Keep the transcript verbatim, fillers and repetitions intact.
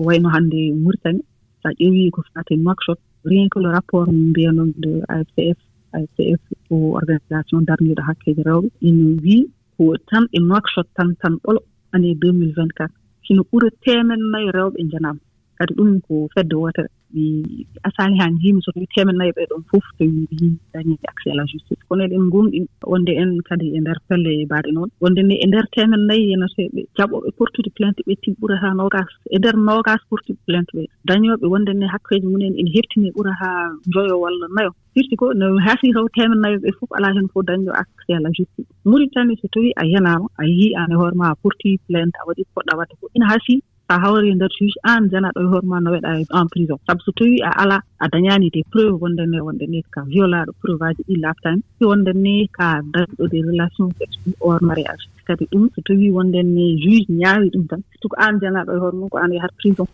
Wayno hannde Mauritanie, so a ƴeewi ko faati Nouakchott, rien que le rapport mo mbiyanoo de A F C F, A F C F ko organisation darniiɗo hakkeeji rewɓe, ina wii ko tan e Nouakchott tan, tan ɓolo, année deux mille vingt-quatre, hino ɓura teemen nayi rewɓe njenaama. Kadi ɗum ko fedde wootere. Mi asaani haa njiimi so tawii teemen nayi ɓe ɗoon fof, tawi ɓe njii dañii accès à la justice. Kono eɗen ngomɗini wonde en kadi e nder pelle e baɗe noon, wonde ne e nder teemen nayi yenateeɓe jaɓooɓe portude plainte ɓe, tigi ɓurata noogaas. E nder noogaas portude plainte ɓe, dañooɓe wonde ne hakkeeji mumen ina heɓtini ɓurata njoyo walla nayo. Firti ko no haasi taw teemen nayo ɓe fof alaa heen fof dañɗo accès à la justice. Mauritanie, so tawii a yenaama, a yii aan e hoore ma a porti plainte, a waɗi ko poɗɗa waɗde ko, ina haasi so a hawri e nder juge, aan janaaɗo e hoore ma no weɗa en prison. Sabu so tawii a alaa, a dañaani des preuves wonde ne, wonde ne ka violaaɗo, preuve aji ɗi laaɓtaani, wonde ne ka dañɗo des relations sexuelles hors mariage. Kadi ɗum so tawii wonde ne juge ñaawi ɗum tan, surtout ko aan janaaɗo e hoore mum, ko aan yahat prison.